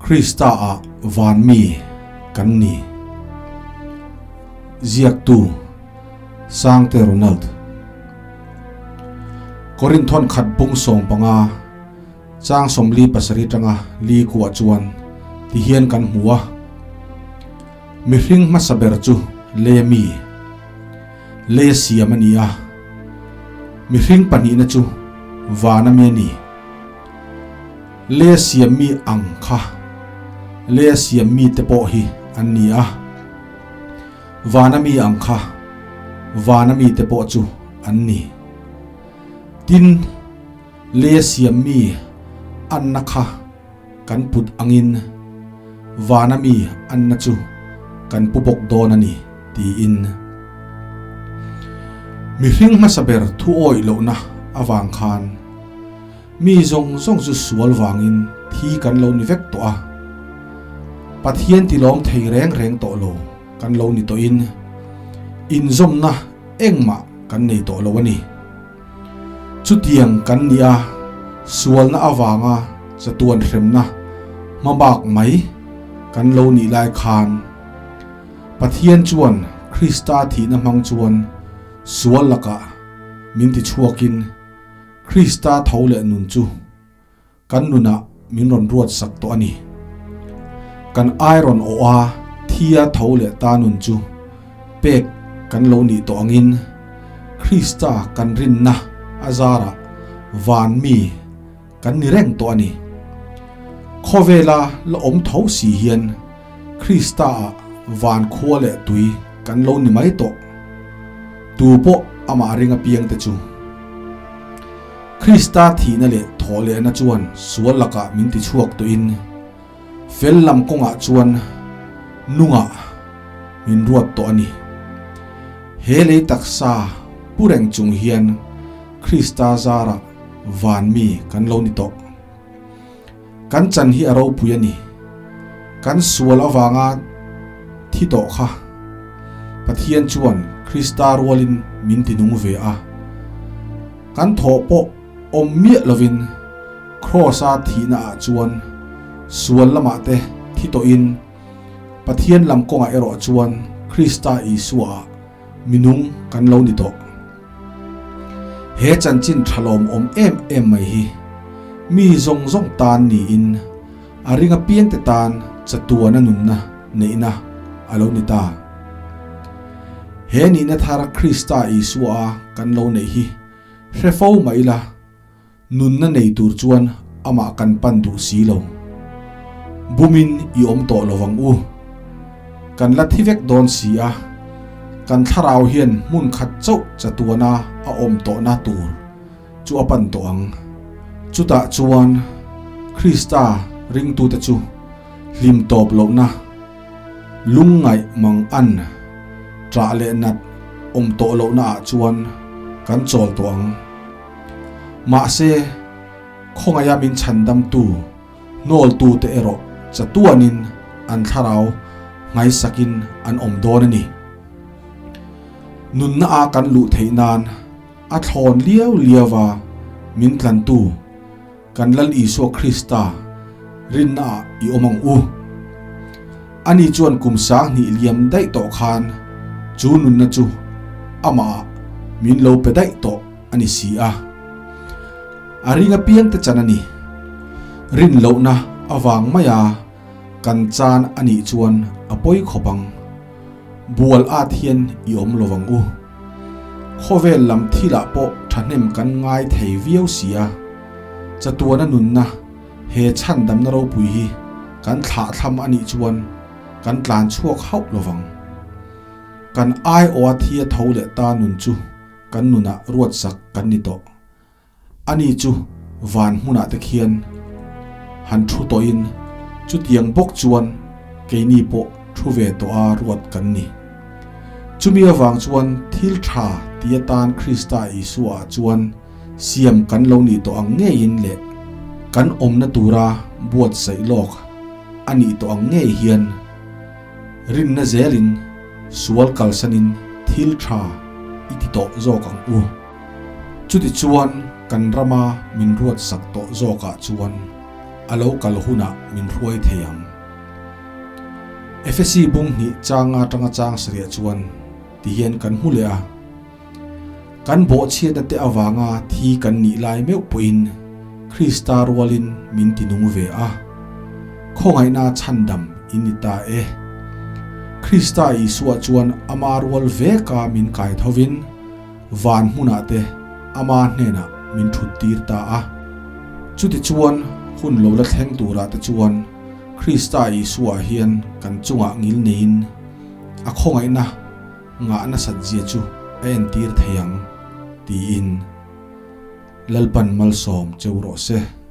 Krista ah van mi kan ni. Ziaktu, Sangte Ronald. Korinthon khat bung 15 chang 47 tanga li kuah chuan ti hian kan hmu a. Mihring hmasa ber chu le mi, le siam a ni a. Mihring pahnihna chu van ami a ni. Le siam mi ang kha le siam mi te pawh hi an ni a. Van ami ang kha van ami te pawh chu an ni. Tin, le siam mi anna kha kan put angin van ami anna chu kan pu bawk dawn a ni, tiin. Mihring hmasa ber thu awih lohna avang khan Mi zawng zawng chu sual vangin thi kan lo ni vek tawh a, Pathian tilawm thei reng reng tawh lo kan lo ni tawhin inzawmna engmah kan nei tawh lo a ni. Chutiang kan ni a, sualna avanga chatuan hremna hmabak mai kan lo nih lai khan Pathian chuan Krista thihna hmang chuan sual lakah min tichhuakin, Krista tho leh nun chu kan nunah min rawn ruat sak tawh a ni. Kan iron awh a thia tho leh ta nun chu pek kan lo nih tawh angin Krista kan rinna a zarah van mi kan ni reng tawh a ni. Khawvela la awm tho si hian Krista ah van khua leh tui kan lo ni mai tawh. Tu pawh amah ring apiang te chu. Krista thihna leh thawh lehna chuan sual lakah min ti chhuak tawhin fel lam kawngah chuan nungah min ruat tawh a ni. He lei taksa pu reng chung hian Krista zarah van mi kan lo ni tawh. Kan chan hi a ropui a ni. Kan sual avanga thi tawh kha Pathian chuan Krista rualin min ti nung ve a. Kan thawh pawh awm miah lovin Kraws-a thihna ah chuan sual lamah te thi tawhin Pathian lam kawngah erawh chuan Krista Isua ah minung kan lo ni tawh. He chanchin tha lawmawm em em mai hi mi zawng zawng tan niin a ring apiangte tan chatuana nunna neihna a lo ni ta. He nihna thar Krista Isua a kan lo neih hi hre fo mah ila, Nunna nei tur chuan amah kan pan duh si lo. Bumin i awm tawh lo vang u. Kan la thi vek dawn si a, kan thlarau hian hmun khat chauh chatuana a awm tawhna tur chu a pan tawh ang. Chutah chuan Krista ringtute chu hlim tawp lohna, lungngaih mang an ṭah leh nat awm tawh lohna ah chuan kan chawl tawh ang. Mahse, khawngaia min chhandamtu, hnawltute erawh chatuanin an thlarau nghaisakin an awm dawn a ni. Nunna a kan luh theih nan a thlawn liau liauva min tlantu kan Lal Isua Krista rinnaah i awm ang u. Ani chuan kum 2000 liam daih tawh khan chu nunna chu amahah min lo pe daih tawh a ni si a. A ring apiang te chan a ni. Rin lohna avang maia kan chan a nih chuan a pawi khawp ang. Bual at hian i awm lo vang u. Khawvel lam thilah pawh thahnem kan ngai thei viau si a. Chatuana nunna he chhandamna ropui hi kan thlahthlam a nih chuan kan tlan chhuak hauh lo vang. Kan aiawha thi a tho leh ta nun chu kan nunah ruatsak kan ni tawh. Ani chu van hmunah te khian han thu tawhin chutiang bawk chuan keini pawh thu ve tawha ruat kan ni. Chumi avang chuan thil tha ti atan Krista Isua ah chuan siam kan lo nih tawh ang ngeiin leh kan awmna tura buatsaih lawk a nih tawh ang ngei hian rinna zelin sual kalsanin thil tha i ti tawh zawk ang u. Chutichuan kan rama min ruatsak tawh zawkah chuan. a lo kal hunah min hruai thei ang. Efesi bung hnih changa tanga chang sarih chuan ti hian kan hmu leh a. Kan bawhchhiatna te avanga thi kan nih lai meuh pawhin Krista rualin min ti nung ve a, khawngaihna chhandam in ni ta e. Krista Isua chuan ama rual veka min kai thovin van hmunah te ama hnenah min thut tir ta a. Chutichuan hun lo la thleng turah te chuan Krista Isua hian kan chungah ngil neiin a khawngaihna ngah nasat zia chu a entir thei ang, tiin Lalpan malsawm cheu rawh se.